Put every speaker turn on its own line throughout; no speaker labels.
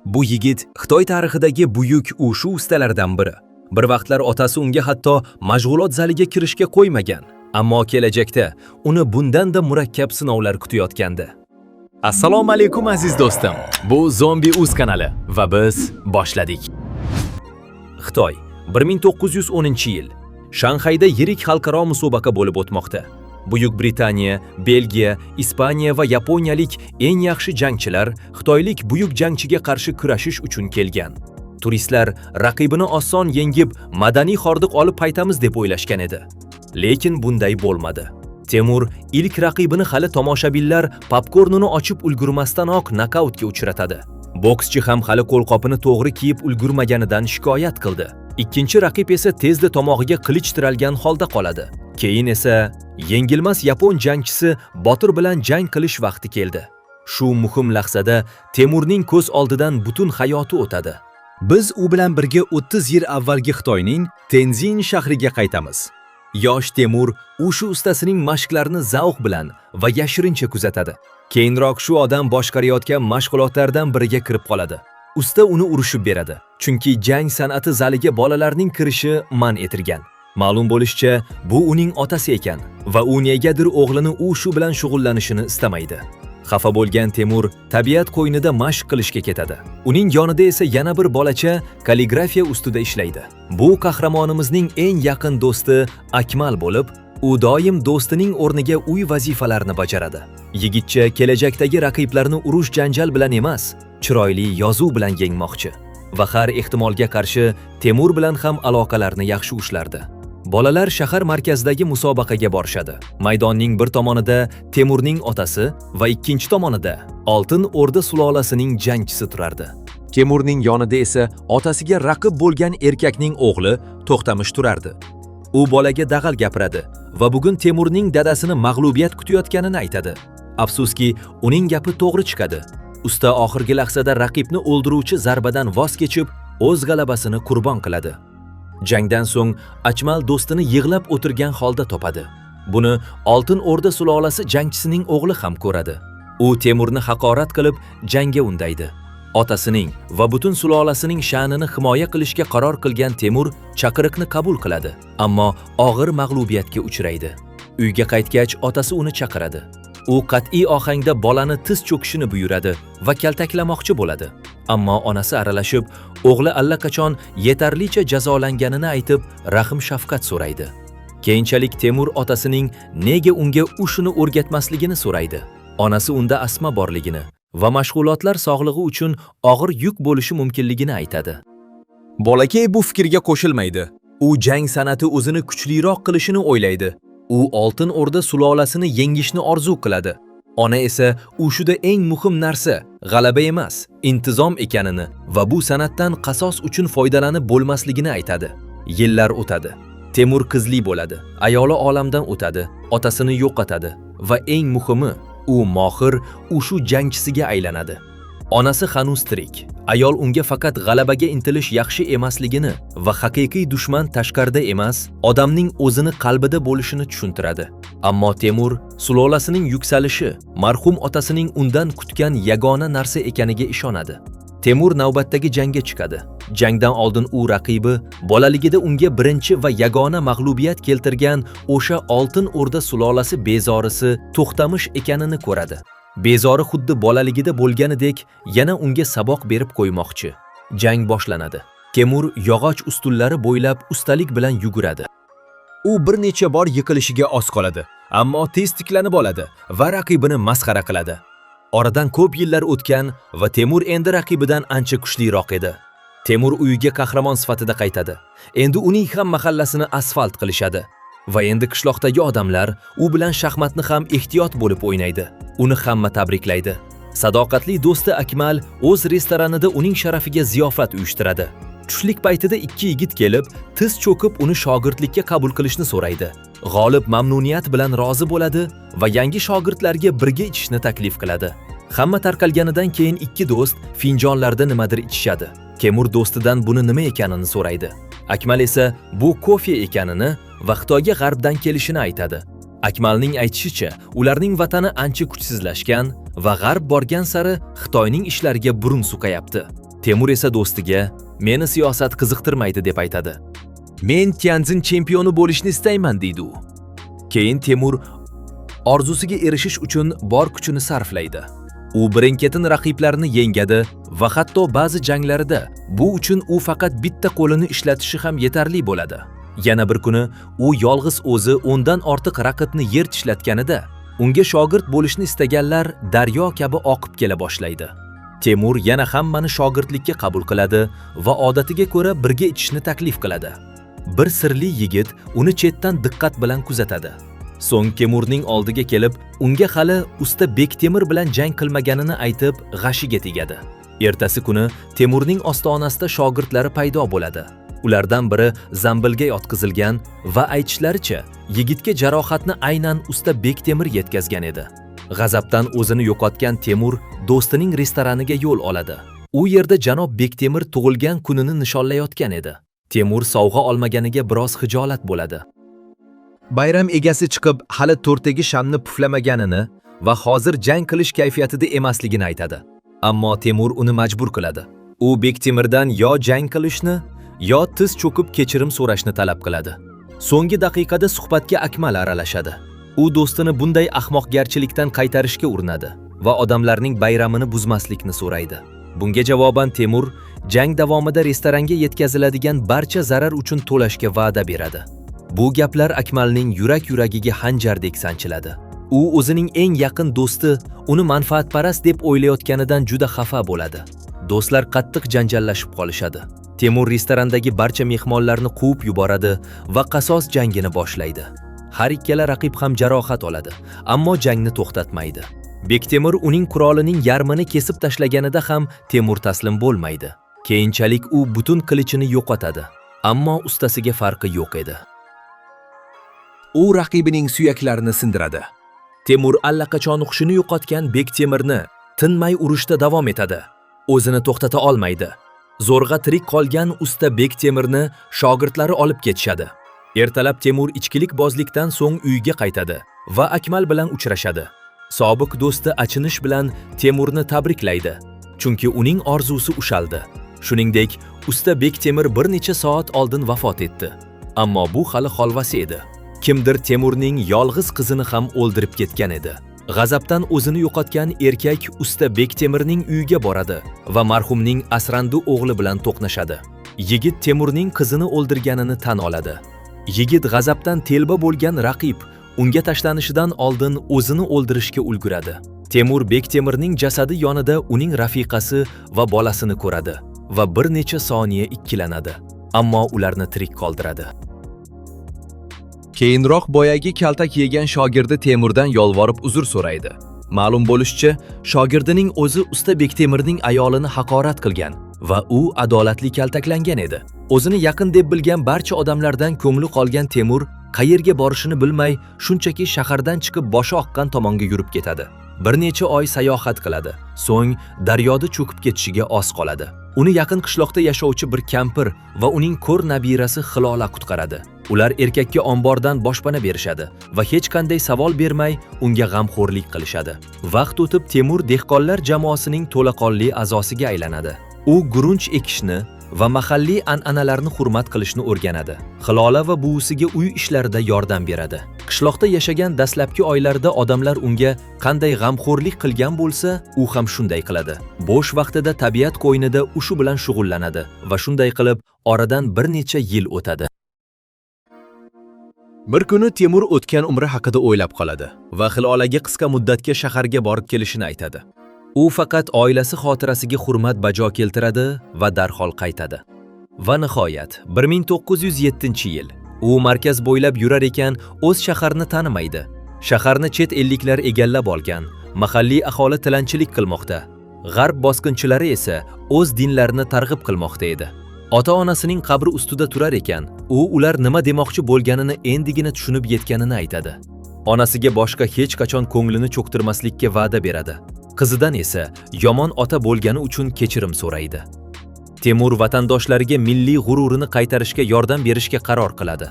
Bu yigit Xitoy tarixidagi buyuk ushu ustalaridan biri. Bir vaqtlar otasi unga hatto mashg'ulot zaliga kirishga qo'ymagan, ammo kelajakda uni bundan-da murakkab sinovlar kutayotgandi. Assalomu alaykum, aziz do'stim. Bu Zombie Uz kanali va biz boshladik. Xitoy, 1910-yil. Shanxayda yirik xalqaro musobaqa bo'lib o'tmoqda. Buyuk Britaniya, Belgiya, Ispaniya va Yaponiyalik eng yaxshi jangchilar xitoylik buyuk jangchiga qarshi kurashish uchun kelgan. Turistlar raqibini oson yengib, madaniy hordiq olib qaytamiz deb o'ylashgan edi. Lekin bunday bo'lmadi. Temur ilk raqibini hali tomoshabinlar popkornini ochib ulgurmasdanoq nokautga uchratadi. Bokschi ham hali qo'lqopini to'g'ri kiyib ulgurmaganidan shikoyat qildi. Ikkinchi raqib esa tezda tomog'iga qilich tiralgan holda qoladi. Keyin esa yengilmas yapon jangchisi Botir bilan jang qilish vaqti keldi. Shu muhim lahzada Temurning ko'z oldidan butun hayoti o'tadi.
Biz u bilan birga 30 yil avvalgi Xitoyning Tenzin shahriga qaytamiz.
Yosh Temur ushu ustasining mashqlarini zavq bilan va yashirincha kuzatadi. Keyinroq shu odam boshqarayotgan mashg'ulotlardan biriga kirib qoladi. Usta uni urishib beradi, chunki jang san'ati zaliga bolalarning kirishi man etilgan. Ma'lum bo'lishicha, bu uning otasi ekan va u negadir o'g'lini ushu bilan shug'ullanishini istamaydi. Xafa bo'lgan Temur tabiat qo'ynida mashq qilishga ketadi. Uning yonida esa yana bir bolacha kalligrafiya ustida ishlaydi. Bu qahramonimizning eng yaqin do'sti Akmal bo'lib, u doim do'stining o'rniga uy vazifalarini bajaradi. Yigitcha kelajakdagi raqiblarni urush janjal bilan emas, chiroyli yozuv bilan yengmoqchi va har ehtimolga qarshi Temur bilan ham aloqalarni yaxshi ushlardi. Bolalar shahar markazidagi musobaqaga borishadi. Maydonning bir tomonida Temurning otasi va ikkinchi tomonida Oltin O'rda sulolasining jangchisi turardi.
Temurning yonida esa otasiga raqib bo'lgan erkakning o'g'li To'xtamish turardi.
U bolaga dag'al gapiradi va bugun Temurning dadasini mag'lubiyat kutayotganini aytadi. Afsuski, uning gapi to'g'ri chiqadi. Usta oxirgi lahzada raqibni o'ldiruvchi zarbadan voz kechib, o'z g'alabasini qurbon qiladi. Jangdan so'ng Achmal do'stini yig'lab o'tirgan holda topadi. Buni Oltin O'rda sulolasi jangchisining o'g'li ham ko'radi. U Temurni haqorat qilib, jangga undaydi. Otasining va butun sulolasining sha'nini himoya qilishga qaror qilgan Temur chaqiriqni qabul qiladi, ammo og'ir mag'lubiyatga uchraydi. Uyga qaytgach, otasi uni chaqiradi. U qat'iy ohangda bolani tiz cho'kishini buyuradi va kaltaklamoqchi bo'ladi. Ammo onasi aralashib, o'g'li allaqachon yetarlicha jazolanganini aytib, rahm shafqat so'raydi. Keyinchalik Temur otasining nega unga ushuni o'rgatmasligini so'raydi. Onasi unda astma borligini va mashg'ulotlar sog'lig'i uchun og'ir yuk bo'lishi mumkinligini aytadi.
Bolakay bu fikrga qo'shilmaydi.
U jang san'ati o'zini kuchliroq qilishini o'ylaydi. U Oltin O'rda sulolasini yengishni orzu qiladi. Ona esa ushuda eng muhim narsa g'alaba emas, intizom ekanini va bu san'atdan qasos uchun foydalanib bo'lmasligini aytadi. Yillar o'tadi. Temur qizli bo'ladi. Ayoli olamdan o'tadi, otasini yo'qotadi va eng muhimi, u mohir ushu jangchisiga aylanadi. Onasi hanuz tirik. Ayol unga faqat g'alabaga intilish yaxshi emasligini va haqiqiy dushman tashqarida emas, odamning o'zini qalbida bo'lishini tushuntiradi. Ammo Temur sulolasining yuksalishi marhum otasining undan kutgan yagona narsa ekaniga ishonadi. Temur navbatdagi jangga chiqadi. Jangdan oldin u raqibi bolaligida unga birinchi va yagona mag'lubiyat keltirgan o'sha Oltin O'rda sulolasi bezorisi To'xtamish ekanini ko'radi. Bezori xuddi bolaligida bo'lganidek yana unga saboq berib qo'ymoqchi. Jang boshlanadi. Temur yog'och ustunlari bo'ylab ustalik bilan yuguradi.
U bir necha bor yiqilishiga oz qoladi, ammo tez tiklanib oladi va raqibini masxara qiladi.
Oradan ko'p yillar o'tgan va Temur endi raqibidan ancha kuchliroq edi. Temur uyiga qahramon sifatida qaytadi. Endi uning ham mahallasini asfalt qilishadi. Va endi qishloqdagi odamlar u bilan shaxmatni ham ehtiyot bo'lib o'ynaydi. Uni hamma tabriklaydi. Sadoqatli do'sti Akmal o'z restoranida uning sharafiga ziyofat uyushtiradi. Tushlik paytida ikki yigit kelib, tiz cho'kib uni shogirdlikka qabul qilishni so'raydi. G'olib mamnuniyat bilan rozi bo'ladi va yangi shogirdlarga birga ichishni taklif qiladi. Hamma tarqalganidan keyin ikki do'st finjonlarda nimadir ichishadi. Temur do'stidan buni nima ekanini so'raydi. Akmal esa bu kofe ekanini va Xitoyga g'arbdan kelishini aytadi. Akmalning aytishicha, ularning vatani ancha kuchsizlashgan va g'arb borgan sari Xitoyning ishlariga burun suqayapti. Temur esa do'stiga "Meni siyosat qiziqtirmaydi" deb aytadi. "Men Tianjin chempioni bo'lishni istayman" deydi u. Keyin Temur orzusiga erishish uchun bor kuchini sarflaydi. U birin-ketin raqiblarini yengadi va hatto ba'zi janglarida bu uchun u faqat bitta qo'lini ishlatishi ham yetarli bo'ladi. Yana bir kuni u yolg'iz o'zi 10 dan ortiq raqibni yer tishlatganida unga shogird bo'lishni istaganlar daryo kabi oqib kela boshlaydi. Temur yana hammani shogirdlikka qabul qiladi va odatiga ko'ra birga ichishni taklif qiladi. Bir sirli yigit uni chetdan diqqat bilan kuzatadi. So'ng Temurning oldiga kelib, unga hali usta Bektemir bilan jang qilmaganini aytib, g'ashiga tegadi. Ertasi kuni Temurning ostonasida shogirdlari paydo bo'ladi. Ulardan biri zambilga yotqizilgan va aytishlaricha, yigitga jarohatni aynan usta Bektemir yetkazgan edi. G'azabdan o'zini yo'qotgan Temur do'stining restoraniga yo'l oladi. U yerda janob Bektemir tug'ilgan kunini nishonlayotgan edi. Temur sovg'a olmaganiga biroz xijolat bo'ladi.
Bayram egasi chiqib, hali to'rttagi shamni puflamaganini va hozir jang qilish kayfiyatida emasligini aytadi.
Ammo Temur uni majbur qiladi. U Bektemirdan yo jang qilishni, yo tiz cho'kib kechirim so'rashni talab qiladi. So'nggi daqiqada suhbatga Akmal aralashadi. U do'stini bunday ahmoqgarchilikdan qaytarishga urinadi va odamlarning bayramini buzmaslikni so'raydi. Bunga javoban Temur jang davomida restoranga yetkaziladigan barcha zarar uchun to'lashga va'da beradi. Bu gaplar Akmalning yurak-yuragiga xanjardek sanchiladi. U o'zining eng yaqin do'sti uni manfaatparast deb o'ylayotganidan juda xafa bo'ladi. Do'stlar qattiq janjallashib qolishadi. Temur restorandagi barcha mehmonlarni quvib yuboradi va qasos jangini boshlaydi. Har ikkala raqib ham jarohat oladi, ammo jangni to'xtatmaydi. Bektemir uning qurolining yarmini kesib tashlaganida ham Temur taslim bo'lmaydi. Keyinchalik u butun qilichini yo'qotadi, ammo ustasiga farqi yo'q edi.
U raqibining suyaklarini sindiradi.
Temur allaqachon hushini yo'qotgan Bektemirni tinmay urishda davom etadi. O'zini to'xtata olmaydi. Zo'rg'a tirik qolgan usta Bektemirni shogirdlari olib ketishadi. Ertalab Temur ichkilik bozlikdan so'ng uyiga qaytadi va Akmal bilan uchrashadi. Sobiq do'sti achinish bilan Temurni tabriklaydi, chunki uning orzusi ushaldi. Shuningdek, usta Bektemir bir necha soat oldin vafot etdi. Ammo bu hali holvasi edi. Kimdir Temurning yolg'iz qizini ham o'ldirib ketgan edi. G'azabdan o'zini yo'qotgan erkak usta Bektemirning uyiga boradi va marhumning asrandi o'g'li bilan to'qnashadi. Yigit Temurning qizini o'ldirganini tan oladi. Yigit g'azabdan telba bo'lgan raqib unga tashlanishidan oldin o'zini o'ldirishga ulguradi. Temur Bektemirning jasadi yonida uning rafiqasi va bolasini ko'radi va bir necha soniya ikkilanadi, ammo ularni tirik qoldiradi.
Keyinroq boyagi kaltak yegan shogirdi Temurdan yolvorib uzr so'raydi. Ma'lum bo'lishicha, shogirdining o'zi usta Bektemirning ayolini haqorat qilgan va u adolatli kaltaklangan edi.
O'zini yaqin deb bilgan barcha odamlardan ko'ngli qolgan Temur qayerga borishini bilmay, shunchaki shahardan chiqib boshi oqqan tomonga yurib ketadi. Bir necha oy sayohat qiladi. So'ng daryoda cho'kib ketishiga oz qoladi. Uni yaqin qishloqda yashovchi bir kampir va uning ko'r nabirasi Hilola qutqaradi. Ular erkakka ombordan boshpana berishadi va hech qanday savol bermay unga g'amxo'rlik qilishadi. Vaqt o'tib Temur dehqonlar jamoasining to'laqonli a'zosiga aylanadi. U gurunch ekishni va mahalliy an'analarni hurmat qilishni o'rganadi. Hilola va buvisiga uy ishlarida yordam beradi. Qishloqda yashagan dastlabki oylarda odamlar unga qanday g'amxo'rlik qilgan bo'lsa, u ham shunday qiladi. Bo'sh vaqtida tabiat qo'ynida ushu bilan shug'ullanadi va shunday qilib oradan bir necha yil o'tadi.
Bir kuni Temur o'tgan umri haqida o'ylab qoladi va Hilolaga qisqa muddatga shaharga borib kelishini aytadi.
U faqat oilasi xotirasiga hurmat bajo keltiradi va darhol qaytadi. Va nihoyat 1907-yil. U markaz bo'ylab yurar ekan, o'z shaharini tanimaydi. Shaharni chet elliklar egallab olgan, mahalliy aholi tilanchilik qilmoqda. G'arb bosqinchilari esa o'z dinlarini targ'ib qilmoqda edi. Ota-onasining qabri ustida turar ekan, u ular nima demoqchi bo'lganini endigina tushunib yetganini aytadi. Onasiga boshqa hech qachon ko'nglini cho'ktirmaslikka va'da beradi. Qizidan esa yomon ota bo'lgani uchun kechirim so'raydi. Temur vatandoshlariga milliy g'ururini qaytarishga yordam berishga qaror qiladi.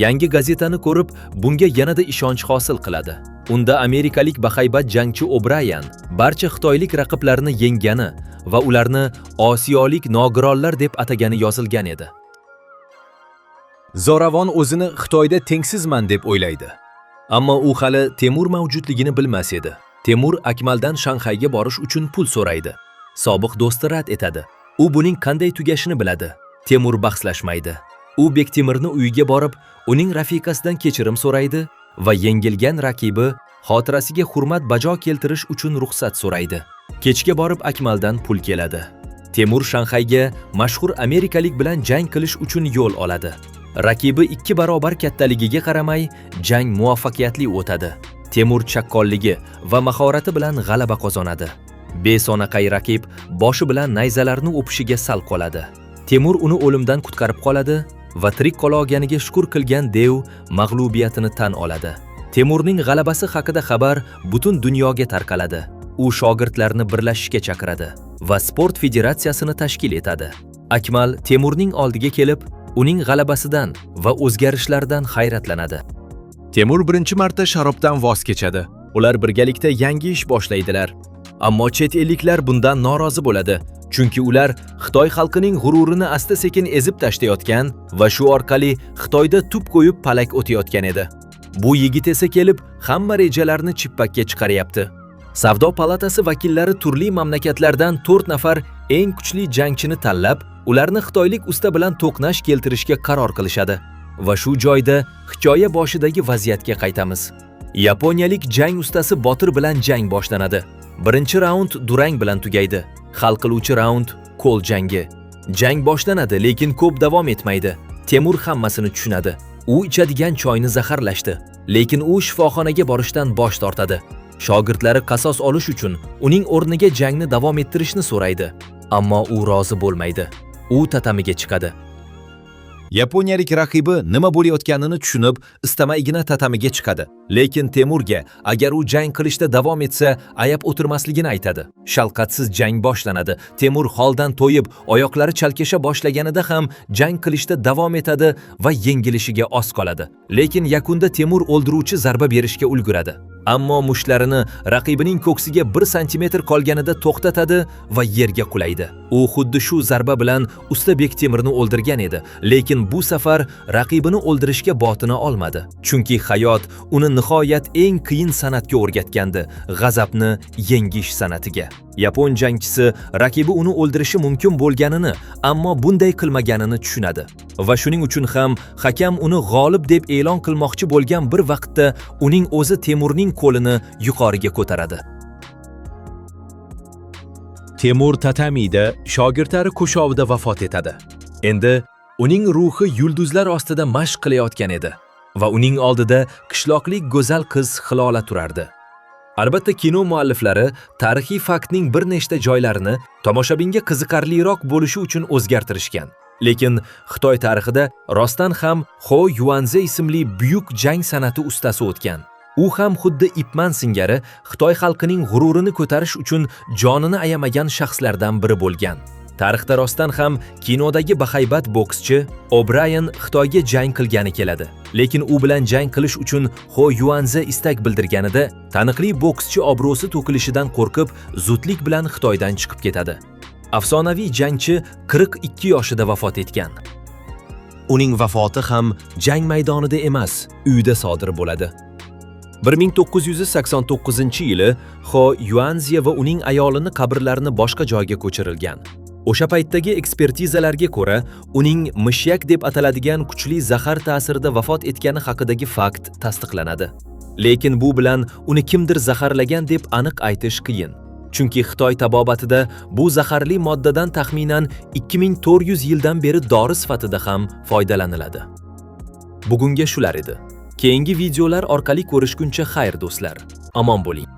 Yangi gazetani ko'rib, bunga yanada ishonch hosil qiladi. Unda amerikalik bahaybat jangchi O'Brayan barcha xitoylik raqiblarini yenggani va ularni osiyolik nogironlar deb atagani yozilgan edi.
Zo'ravon o'zini Xitoyda tengsizman deb o'ylaydi.
Ammo u hali Temur mavjudligini bilmas edi. Temur Akmaldan Shanxayga borish uchun pul so'raydi. Sobiq do'sti rad etadi. U buning qanday tugashini biladi. Temur bahslashmaydi. U Bektemirni uyiga borib, uning rafiqasidan kechirim so'raydi va yengilgan raqibi xotirasiga hurmat bajo keltirish uchun ruxsat so'raydi. Kechga borib Akmaldan pul keladi. Temur Shanxayga mashhur amerikalik bilan jang qilish uchun yo'l oladi. Raqibi 2 barobar kattaligiga qaramay, jang muvaffaqiyatli o'tadi. Temur chaqqonligi va mahorati bilan g'alaba qozonadi. Besonaqay raqib boshi bilan nayzalarni o'pishiga sal qoladi. Temur uni o'limdan qutqarib qoladi va tirik qola olganiga shukr qilgan dev mag'lubiyatini tan oladi. Temurning g'alabasi haqida xabar butun dunyoga tarqaladi. U shogirdlarni birlashishga chaqiradi va sport federatsiyasini tashkil etadi. Akmal Temurning oldiga kelib, uning g'alabasidan va o'zgarishlardan hayratlanadi.
Temur birinchi marta sharobdan voz kechadi.
Ular birgalikda yangi ish boshlaydilar. Ammo chet elliklar bundan norozi bo'ladi, chunki ular Xitoy xalqining g'ururini asta-sekin ezib tashlayotgan va shu orqali Xitoyda tub qo'yib palak o'tayotgan edi. Bu yigit esa kelib hamma rejalarni chippakka chiqaryapti. Savdo palatasi vakillari turli mamlakatlardan 4 nafar eng kuchli jangchini tanlab, ularni xitoylik usta bilan to'qnash keltirishga qaror qilishadi. Va shu joyda hikoya boshidagi vaziyatga qaytamiz. Yaponiyalik jang ustasi Botir bilan jang boshlanadi. Birinchi raund durang bilan tugaydi. Hal qiluvchi raund qo'l jangi. Jang boshlanadi, lekin ko'p davom etmaydi. Temur hammasini tushunadi. U ichadigan choyni zaharlashdi, lekin u shifoxonaga borishdan bosh tortadi. Shogirdlari qasos olish uchun uning o'rniga jangni davom ettirishni so'raydi, ammo u rozi bo'lmaydi. U tatamiga chiqadi.
Yaponiyalik raqibi nima bo'layotganini tushunib, istamaygina tatamiga chiqadi.
Lekin Temurga agar u jang qilishda davom etsa, ayab o'tirmasligini aytadi. Shafqatsiz jang boshlanadi. Temur holdan to'yib, oyoqlari chalkasha boshlaganida ham jang qilishda davom etadi va yengilishiga oz qoladi. Lekin yakunda Temur o'ldiruvchi zarba berishga ulguradi. Ammo mushtlarini raqibining ko'ksiga 1 santimetr qolganida to'xtatadi va yerga qulaydi. U xuddi shu zarba bilan usta Bektemirni o'ldirgan edi, lekin bu safar raqibini o'ldirishga botina olmadi. Chunki hayot uni nihoyat eng qiyin san'atga o'rgatgandi, g'azabni yengish san'atiga. Yapon jangchisi raqibi uni o'ldirishi mumkin bo'lganini, ammo bunday qilmaganini tushunadi. Va shuning uchun ham hakam uni g'olib deb e'lon qilmoqchi bo'lgan bir vaqtda uning o'zi Temurning qo'lini yuqoriga ko'taradi.
Temur tatamida shogirdlari kushovida vafot etadi.
Endi uning ruhi yulduzlar ostida mashq qilayotgan edi va uning oldida qishloqlik go'zal qiz Hilola turardi. Albatta, kino mualliflari tarixiy faktning bir nechta joylarini tomoshabinga qiziqarliroq bo'lishi uchun o'zgartirishgan. Lekin Xitoy tarixida rostdan ham Xo Yuanze ismli buyuk jang san'ati ustasi o'tgan. U ham xuddi Ip Man singari Xitoy xalqining g'ururini ko'tarish uchun jonini ayamagan shaxslardan biri bo'lgan. Tarixda rostdan ham kinodagi bahaybat bokschi O'Brayan Xitoyga jang qilgani keladi. Lekin u bilan jang qilish uchun Xo Yuanze istak bildirganida, taniqli bokschi obro'si to'kilishidan qo'rqib, zudlik bilan Xitoydan chiqib ketadi. Afsonaviy jangchi 42 yoshida vafot etgan. Uning vafoti ham jang maydonida emas, uyda sodir bo'ladi. 1989-yili Xo Yuanze va uning ayolini qabrlarini boshqa joyga ko'chirilgan. O'sha paytdagi ekspertizalarga ko'ra, uning mishyak deb ataladigan kuchli zahar ta'sirida vafot etgani haqidagi fakt tasdiqlanadi. Lekin bu bilan uni kimdir zaharlagan deb aniq aytish qiyin. Chunki Xitoy tabobatida bu zaharli moddadan taxminan 2400 yildan beri dori sifatida ham foydalaniladi. Bugunga shular edi. Keyingi videolar orqali ko'rishguncha xayr do'stlar. Omon bo'ling.